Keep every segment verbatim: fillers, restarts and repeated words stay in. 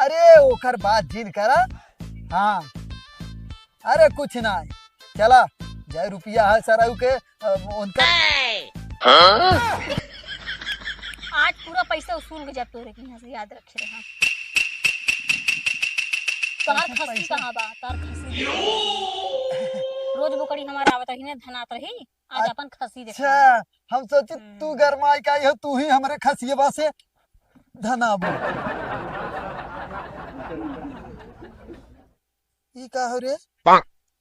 अरे ओकर बात जिन करा। हाँ, अरे कुछ ना है, चला, जय रुपया है सरऊ के, अ, उनका। आज पूरा पैसा वसूल के जाब तोरे के यहाँ से, याद रखे रहा। तोहार खसी कहाँ बा? तोहार खसी। रोज बोकड़ी हमार आवत रही ना, धनात रही, आज अपन खसी देखा। अच्छा, हम सोचे तू गरमाई का हो, तू ही हमरे खसियवा से धनाबू। ई का हो रे?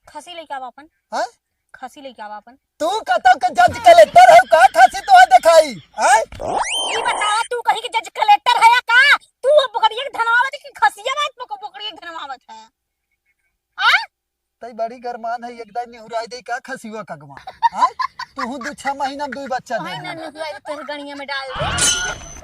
खसी लेके आवा अपन। हाँ? खसी लेके आवा अपन। तू कतौ के जज कलेक्टर हो का? खसी तो देखाई, हाँ? ई बतावा, तू कहीं के जज कलेक्टर है या का? तू अब बोकरिया के धनवावत है कि खसिया बात बोक-, बोकरिया के धनवावत है? हाँ? तई बड़ी गरमान है, एक दाई निहुराई दे का खसिया कगवा, हाँ? तू दू छह महीना में दू बच्चा दे। ना निहुराई दे, तोहरे गणिया में डाल दे।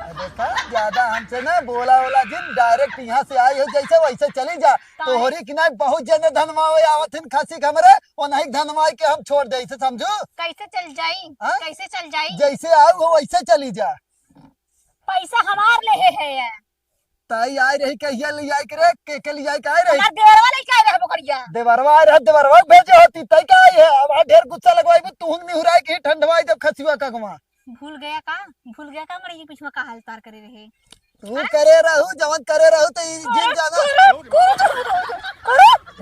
अरे देखा, ज्यादा हमसे ना बोला, बोला जिन, direct यहाँ से आई हो जैसे वैसे चली जा। तोहरी कि नाई बहुत जने धनवावे आवत हिन खसी के हमरे, वो नहीं धनवाई के हम छोड़ दे, इसे समझू? कैसे चल जाई? हाँ? कैसे चल जाई? जैसे आओ हो वैसे चली जा। पैसा हमार लेहे है ये। ताई आई रही कहिया ले आई के रे, के, के ले आई के आई रही? हमार देवरवा लेके आए रहे बोकरिया। देवरवा आए रहे, देवरवा भेजे होती, तई का आई है? अब ढेर गुस्सा लगवाई, तू निहुराई के ठंडवाई जब खसिया कगवा। भूल गया का? भूल गया का? मरे ये पीछे का हाल तार करे रहे। तू करे रहू, जवन करे रहू, तो ई जिन जाना।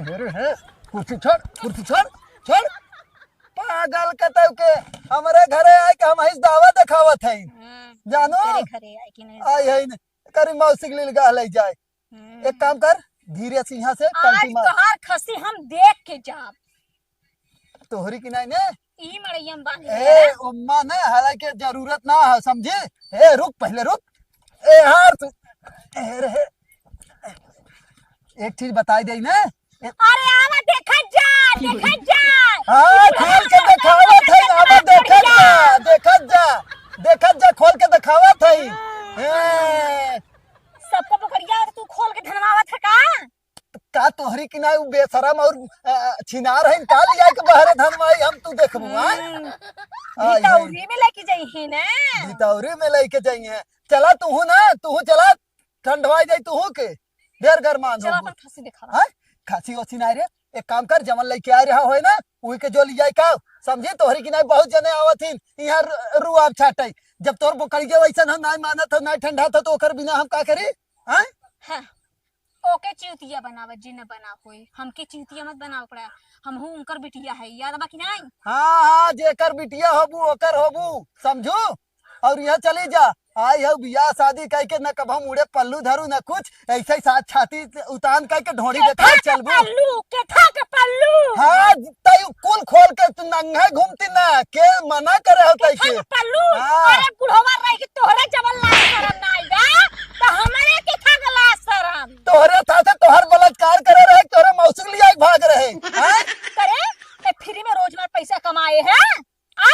अरे है, कुर्सी छोड़, कुर्सी छोड़, छोड़। पागल कतौ के, हमरे घरे आए के हम हिस दावा देखावत है। जानू? तेरे घरे आए कि नहीं? आई है न, करी मौसी के लिए गाह ले जाए। एक काम कर, धीरे से यहाँ से पलटी मार। तोहार खसी हम देख के जाब। तोहरी की नहीं ने? ई मड़ैया में बांध ए, ले। ओम्मा ने, हालांकि जरूरत ना है, समझी? ए, रुक, पहले रुक। ए, हार तू। ए, रे, एक चीज बताई दे ने। अरे, आवा, देखत जा, देखत जा। हाँ, खोल के देखावत है, आवा, देखत जा, देखत जा, देखत जा, खोल के देखावत है। ए। सबको बोकरिया तू खोल के धनवावत है का? का तोहरी की ना उ बेशरम और, अ, छिनार है, का ले जाए के बहरे धनवाई हम तू देखबू, हाँ? हम्म। आई है। भितौरी में लेके जाई है ना। भितौरी में लेके जाई है। चला तू ना, तू चला, ठंडवाई जाई तू के। ढेर गरमान चला हो। अपन खसी देखावा। हाँ? खसी वसी ना रे, एक काम कर, जवन लेके आ रहा होए ना, उही के जो ले जाए का, समझी? तोहरी की ना बहुत जने आवत हिन, यहाँ रु-, रुआब छाटे। जब तोर बोकरिया वैसन हो, ना मानत हो, ना ठंडा हो, तो ओकर बिना हम का करी? हाँ? हाँ। ओके चिउतिया बनावत जी न बना होई, हमके चिउतिया मत बनावे पड़ा, हमहू उनकर बिटिया है, याद बा कि नहीं? हाँ, हाँ, जेकर बिटिया होबू, ओकर होबू, समझू? और यहाँ चली जा, आई हो बियाह शादी कह के न कब हम उड़े पल्लू धरू न कुछ, ऐसे ही साथ छाती उतान कह के ढोड़ी देखा चलबू। पल्लू, केथा के पल्लू? हाँ, तई कुल खोल के तू नंगे घूमती ना, के मना करे हो तई के? पल्लू, हाँ। अरे बुढ़वा रही कि तोहरे जवन लाज शरम ना आइबा, त हमरे केथा के लाज शरम? तोहरे साथे तोहर बलात्कार करे रहे, तोहरे मौसी के लिए भाग रहे, हाँ? करे, ए free में रोज मार पैसा कमाए हैं, आ?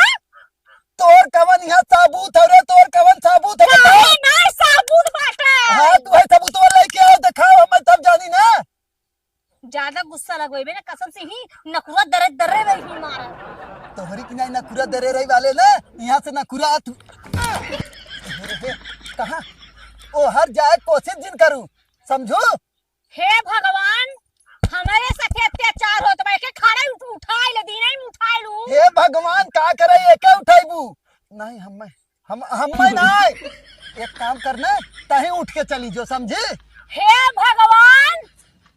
तोर कवन यहाँ साबूत हो रे, तोर कवन साबूत हो, बताओ। काहे ना साबूत बाटे? हाँ, तू है सबूत लेके आओ, दिखाओ, हमें तब जानी ना। ज्यादा गुस्सा लगवेबे ना, कसम से ही नकुरा दरे दरे रही मारा। तोहरी की नहीं नकुरा दरे रही वाले ना, यहाँ से नकुरा तू। कहाँ? ओ हर जाए कोशिश जिन करू, समझू? हे भगवान, हमारे साथे अत्याचार होत बा, एके खड़े उठ-, उठाए ले, दीना ही उठाए लू। हे भगवान, का करे, एके उठाइबू? नहीं, हम, हम, हम नहीं। एक काम करना, तहीं उठ के चली जो, समझी? हे भगवान,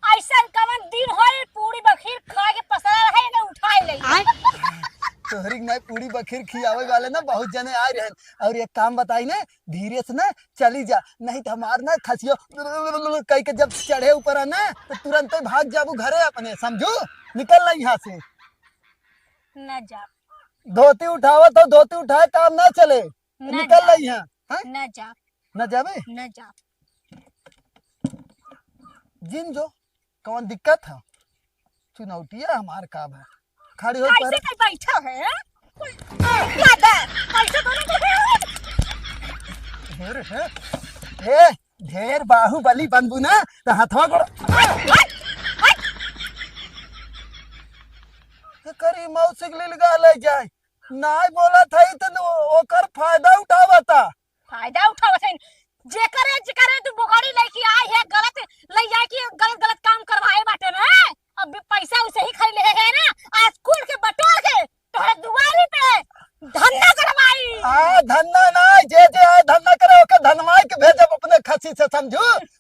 ऐसन कवन दिन होई, पूरी बखीर खा के पसरा रहे, एके उठाए ले। आय। तोहरी नहीं पूरी बखीर खियावे वाले ना बहुत जने आए रहे। और एक काम बताई ना, धीरे से ना चली जा, नहीं तो हमार ना खसियो कह के जब चढ़े ऊपर है ना, तो तुरंत ही भाग जाबू घरे अपने, समझू? निकल ला यहाँ से। ना जा। धोती उठावत हो, धोती उठाए काम ना चले। ना निकल जा। ला यहाँ, हाँ? ना जा। ना जाबे? ना जा। जिन जो, कौन दिक्कत है? चुनौतिया हमार का बा? खड़ी हो कैसे पर। नहीं बैठा है? दादा, कैसे दोनों को ढेर है। ए, ढेर बाहुबली बनबू ना, तो हथवा गोड़। करी मौसी के लिए लगा ले जाए। नाय बोला था, तो न-, ओकर फायदा उठावता। फायदा उठावत है। जेकरे, जेकरे तू बोकरी लइके आई है, गलत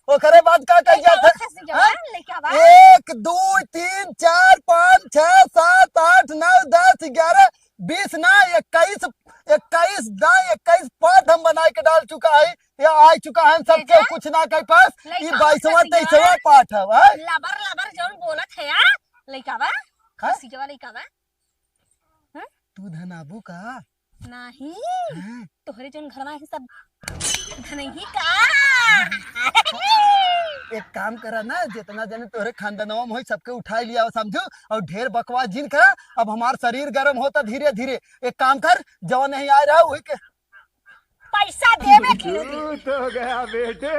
ओकरे बाद का कही जात है? खसी के हाँ? बा, लइका बा। एक, दो, तीन, चार, पाँच, छह, सात, आठ, नौ, दस, ग्यारह, बीस ना, इक्कीस, इक्कीस ना, इक्कीस पाठ हम बनाए के डाल चुका है, या आ चुका है, सबके जा। कुछ ना कह पास। लइका ई बा, बाईसवाँ, खसी के बा। तेईसवाँ पाठ है, हाँ? लबर लबर जौन बोलत है, आ? लइका बा, हाँ? खसी के बा, लइका बा। हाँ? तू धनाबू का? नहीं, हाँ। तोहरे जौन घरवा है सब धनही का। एक काम करा ना, जितना जने तोहरे खानदानवा में होई, सबके उठाई लिया, समझू, और ढेर बकवास जिन करा। अब हमार शरीर गरम होता धीरे धीरे। एक काम कर, जवन नहीं आ रहा, वही के पैसा देवे के लिए दे। झूठ हो गया बेटे।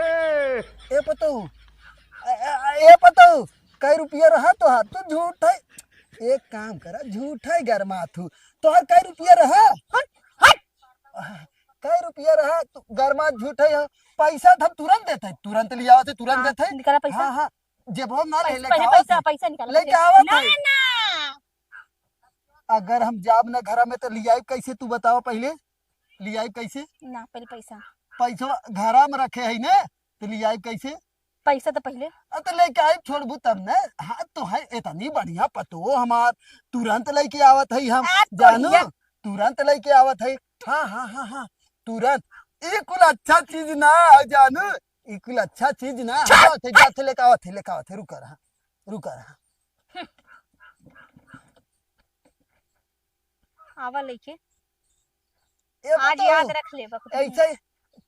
ए पतऊ, ए, ए, ए पतऊ, कई रुपया रहा तोहार? तू झूठ है। एक काम करा, झूठ है गरमात हूँ। तोहार कई रुपया रहा? हट, हट। कई रुपया रहा? तू गरमात झूठ है। पैसा तो हम तुरंत देते हैं, तुरंत लिया होते, तुरंत हाँ, देते हैं। निकाला पैसा। हाँ, हाँ, जेबो ना ले, पैसा, लेके पहले आवत पैसा, है। पैसा निकाला, लेके पैसा। आवत ना, है। ना। अगर हम जाब ना घरा में तो लियाई कैसे, तू बतावा पहले। लियाई कैसे? ना, पहले पैसा। पैसा घरा में रखे है ने, तो लियाई कैसे? पैसा तो पहले। अ, तो लेके आई, छोड़बू तब ने। हाँ, तो है इतनी बढ़िया पतो हमार, तुरंत लेके आवत है हम, आ, तो जानू, भैया। तुरंत लेके आवत है। हाँ, हाँ, हाँ, हाँ, तुरंत। ई कुल अच्छा चीज ना है, जानू, ई कुल अच्छा चीज ना है। जात है, जात है, लेके आवत है, लेके आवत है, रुका रहा, रुका रहा। आवा लेके। ए आज बताओ, याद रख ले, बकरी। ऐसे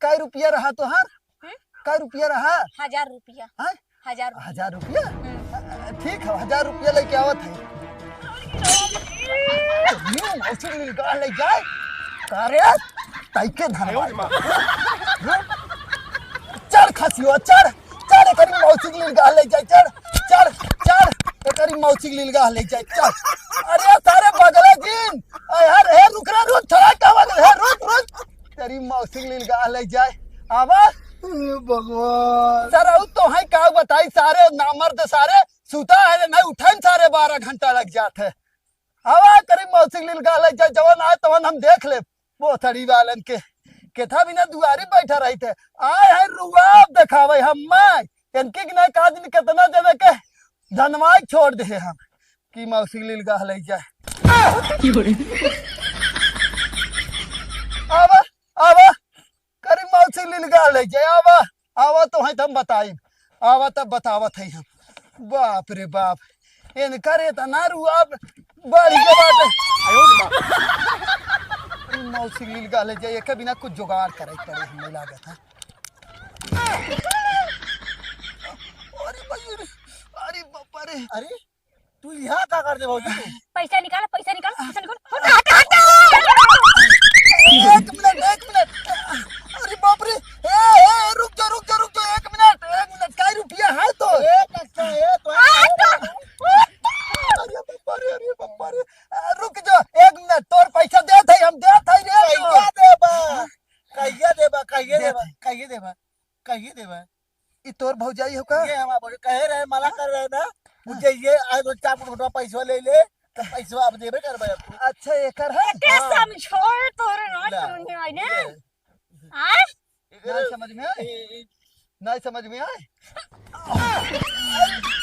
कै रुपया रहा तोहार? हम्म? कै रुपया रहा? हजार रुपया। हाँ? हजार रुपया। हजार रुपया? हम्म। अ, अ, ठीक है, हजार रुपया लेके आवत है। यूं मौसी के लिए गाल ले जाए। का रे? ताई के धनवा। हाँ? चढ़ खसियो, चढ़। चढ़, एकरी मौसी के लीलगाह ले जाए, चढ़, चढ़, चढ़, एकरी मौसी के लीलगाह ले जाए, चढ़। अरे सारे बगले जिन, अरे यार, हे रुक रे, रुक, थोड़ा का बगल है, रुक, रुक, तेरी मौसी के लीलगाह ले जाए, आवा। हे भगवान। सर, अब तो है का बताई, सारे नामर्द सारे सुता है, नहीं उठन सारे बारह घंटा लग जात है। आवा, तेरी मौसी के लीलगाह ले जाए, जवन आए तवन हम देख ले। बोथड़ी वालन के, केथा बिना दुआरी बैठा रही थे, आए हैं रुआब देखावे हम माय। इनके कि नहीं का दिन कितना जने के धनवाई छोड़ दे हम कि मौसी लीलगाह ले जाए। आवा, आवा, करी मौसी लीलगाह ले जाए, आवा। आवा तो है त हम बताई, आवा तब बतावत है हम। बाप रे बाप, इनकर इतना रुआब बढ़ गया बाटे। अरे मौसी लीलगाह ले जाए, एके बिना कुछ जुगाड़ करे पड़े, हमें लागत है। अरे भाई रे, अरे बाप रे। अरे तू यहाँ का कर दे भौजी तू? पैसा निकाल, पैसा निकाल, पैसा निकाल। हट, हट, हट। एक मिनट, एक मिनट। अरे बाप रे। ए, ए, रुक जा, रुक जा, रुक जा, एक मिनट, एक मिनट। कै रुपया है तो? एक अच्छा है तो। आ, तो। अरे बाप रे, अरे बाप रे। आ, रुक जा, एक मिनट, तोर पैसा देत है, हम देत है रे। कहिया देबा? कहिया देबा? कहिया देबा? कहिया देबा? ई तोर भौजाई हो का? ये हमार भौजाई कहे रहे, मना कर रहे ना। हाँ। मुझे ये आज रोज चार फुट फुटवा पैसवा ले ले, तो पैसवा अब देबे करबे अब तू। अच्छा, एकर है? एके हाँ। समझो, तोरे ना ला, समझ में आई ना। ले। आय? नहीं समझ में आए? ए, ए। नहीं समझ में आए?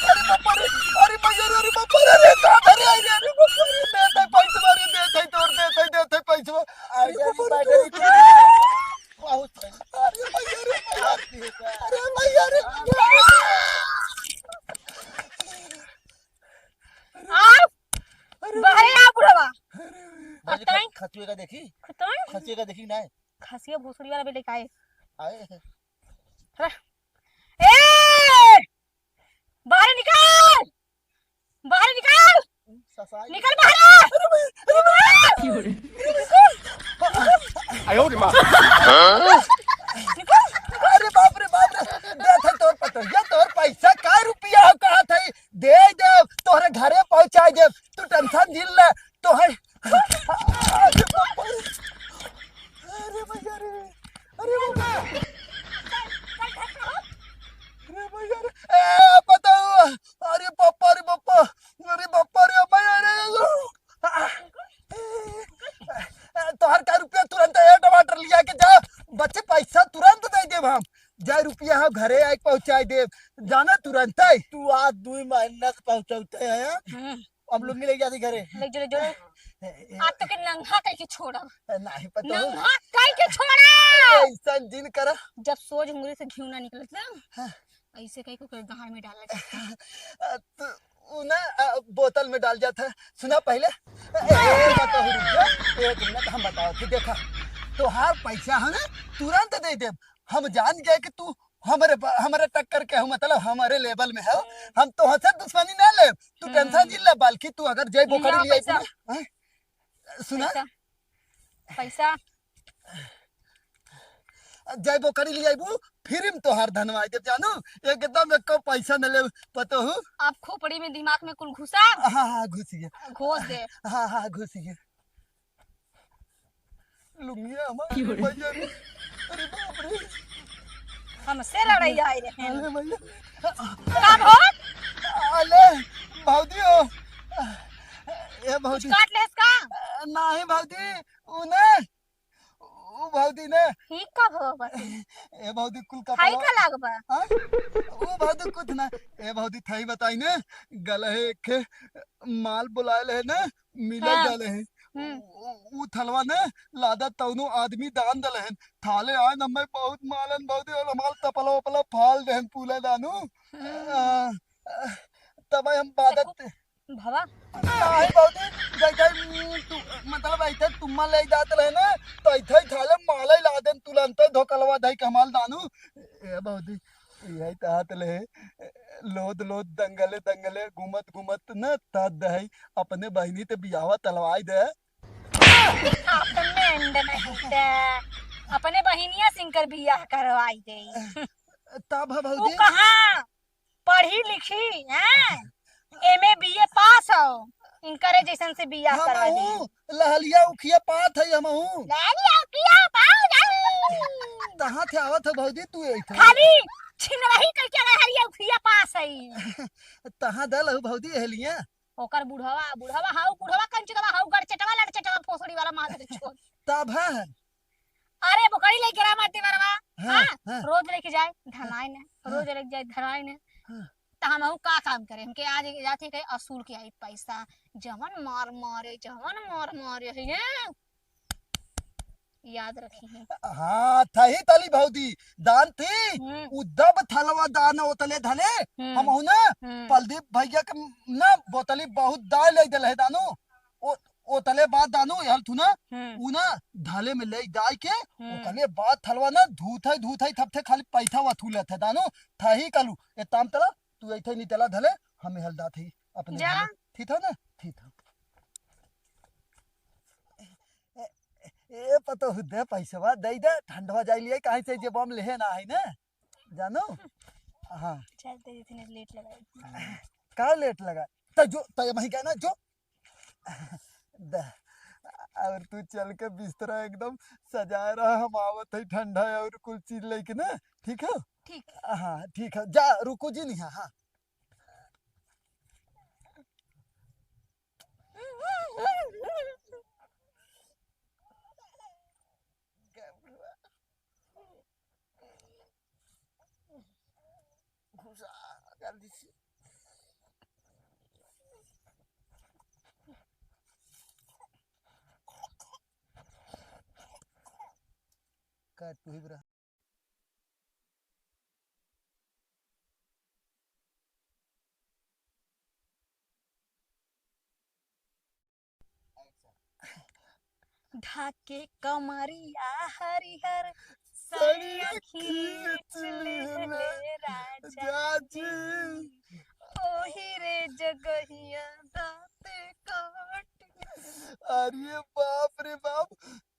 अरे बाप रे, अरे भैया रे, अरे बाप रे, अरे का धरे आई रे, अरे बाप रे, देत है पैसवा रे, देत है तोर, देत है, देत है पैसवा। अरे अरे बाप रे, अरे तोर। बहुत है। अरे भैया रे, भैया। अरे भैया रे, भैया। आओ। अरे बाहरे आ बुढ़वा। अरे। भौजी, खतुए का देखी? खतुए? खतुए का देखी ना? खसिया भोसड़ी वाला बेटे का है? आए। अरे। ए! बाहर निकल! बाहर निकल! ससाई। निकल बाहर! अरे भाई, अरे भाई। आयो रे माँ। निकल! अरे बाप रे बाप रे, देत है तोर पतोहिया, तोर पैसा कै रुपया हो कहत है, दे देब, तोहरे घरे पहुँचाई देब, तू tension जिन ले, तोहरे अरे बाप रे। अरे भैया रे। अरे बाप रे। अरे भैया रे। ए, बताओ। अरे बापा रे बापा। अरे बापा रे, भैया रे। तोहर कै रुपया तुरंत ए टमाटर लिया के जा। बच्चा पहुँचाई देब, जाना तुरंत ही। तू आज दुई महीना से पहुँचौते है, हाँ? हम्म। अब लुंगी लेके जाती घरे। ले जो, ले जो। ए, ए, आज तो के नंगा कइके छोड़ब। नहीं पता हो। नंगा कइके छोड़ब। ऐसा जिन करा। जब सोझ उंगली से घिउ ना निकलत ना, हाँ। ऐसे कइके ओकर गाँड़ में डाल दे। अ, तो उ ना, अ, बोतल में डाल जात है। सुना पहिले। ए, ए, ए, का कहू, रुक जा। एक मिनट हम बतावत ही, देखा। तोहार पैसा है ना, तुरंत दे देब। हम जान गए कि तू हमरे ब-, हमरे टक्कर के हो, मतलब हमरे level में हो। हम तोहसे दुश्मनी ना लेब, तू हम्म। Tension जिन ले, बल्कि तू अगर जय बोकरी लियाओ ले पैसा। आइबू ना, हैं? सुना? पैसा। पैसा। जय बोकरी लियाइबू, फिर हम तोहार धनवाई देब जानू, एकदम एको पैसा न लेब पतोहू। आप खोपड़ी में दिमाग में कुल घुसा। हाँ, हाँ, घुस गया। घोस दे। हाँ, हाँ, घुस गया। लुंगिया हमार भैया रे। अरे बाप रे। हमसे लड़ाई आए रहे हैं। अरे भैया। का हो? अले, भौजी हो। ए भौजी। कुछ काट लेस का? नाही भौजी, उ ना, उ भौजी ने। ई का भवा बाटे? ए भौजी कुल का हाई पवा- का लाग बा? हाँ? उ भौजी कुछ ना। ए भौजी थाई बताई ने, गलहे के माल बुलाए ले ना, मिले हाँ। गए हैं। हम्म। उ, उ, उ थलवा ने लादा तौनो आदमी दान दले हैं। थाले आए न मैं बहुत मालन बहुत और हमार तपला उपला फाल देहन पूला दानू। हम्म। आ, आ, तब हम बादत भवा। नाही भौजी, जैसे, उम, तू, मतलब ऐसे तुम्मा ले जात रहे ना, तो ऐसे ही थाले माले लादेन तुलंते धोकलवा धई के हमाल दानू। ए भौजी, यही तो हाथ ले, लोद लोद दंगले दंगले घूमत घूमत न तद है, अपने बहिनी ते बियाहवा तलवाई दे। अपने अंड नहीं दे, अपने बहिनिया सिंकर बियाह करवाई दे। तब है तू भौजी। कहाँ पढ़ी लिखी, हैं? एमए बीए पास हो, इनकरे जैसन से बियाह करवा दे। हमहू लहलिया उखिया पात है, हमहू। लहलिया उखिया पात है। तहाँ थे आवत हो भौजी तू एक ठो। खाली छिनरही कइके लहलिया उखिया पास है। तहाँ दल हो भौजी एहलिया। ओकर बुढ़वा, बुढ़वा हाउ, बुढ़वा कंचुदवा हाउ, गड़चटवा लड़चटवा फोसड़ी वाला मादर छोड़। तब है। अरे बोकरी लेके रहा माटी बरवा। हाँ, हाँ, हाँ। रोज लेके जाए, धनाई ने। हाँ। रोज लेके जाए, धनाई ने। हाँ। त हमहू का काम करे? हमके आज जाते कहे असूल के आई पैसा। जवन मार मारे, जवन मार मारे है ये। याद रखी है। हाँ, थही तली भौजी, दान थी। हम्म। उ दब थलवा दान ओतले धले, हम्म। हमहू ना, हम्म। प्रदीप भैया के ना बोतली बहुत दान ले देले है दानू। ओ, ओतले बाद दानू, एहल थू ना, हम्म। उ ना, धले में ले दाई के, हम्म। ओकले बाद थलवा ना, धूत है, धूत है, थप थे खाली पैथा वा थू लेत है दानू, थाही कालू, ए ताम तला, तू ऐथे नितला धले, हम एहल दात है, अपने जा। धले, ठीक है ना? ठीक है। ए, ए, ए, पतोहू दे पैसवा, दे दे, ठंडवा जाई लिए, काहे से जे बम लेहे ना है ना, जानो? हाँ। चल, तेरी इतने लेट लगाई। का लेट लगा? त जो, त वहीं कहना, जो। द-, और तू चल के बिस्तरा एकदम सजाए रहा, हम आवत है ठंडा और कुल चीज लेके ना, ठीक है? ठीक। हाँ, ठीक है, जा, रुको जी, नहीं, हाँ। घुसा जल्दी से। का तू ही बरा। ढाके कमरिया हरिहर सड़िया खींच ले ले राजा जी। ओही रे जगहिया दाँते काट। अरे बाप रे बाप,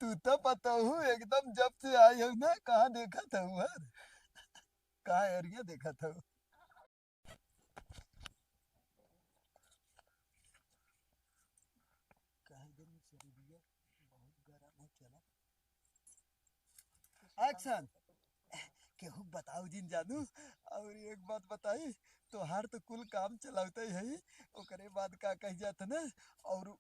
तू तो बताऊ एकदम जब से आई हो ना, कहाँ देखत हऊ हर? कहाँ एरिया देखत हऊ? काहे देर में शरीरिया बहुत गरम है, चला। Action। केहू बताऊ जिन जानू, और एक बात बताई, तोहार तो कुल काम चलावते ही है, ओकरे बाद का कह जात ना, और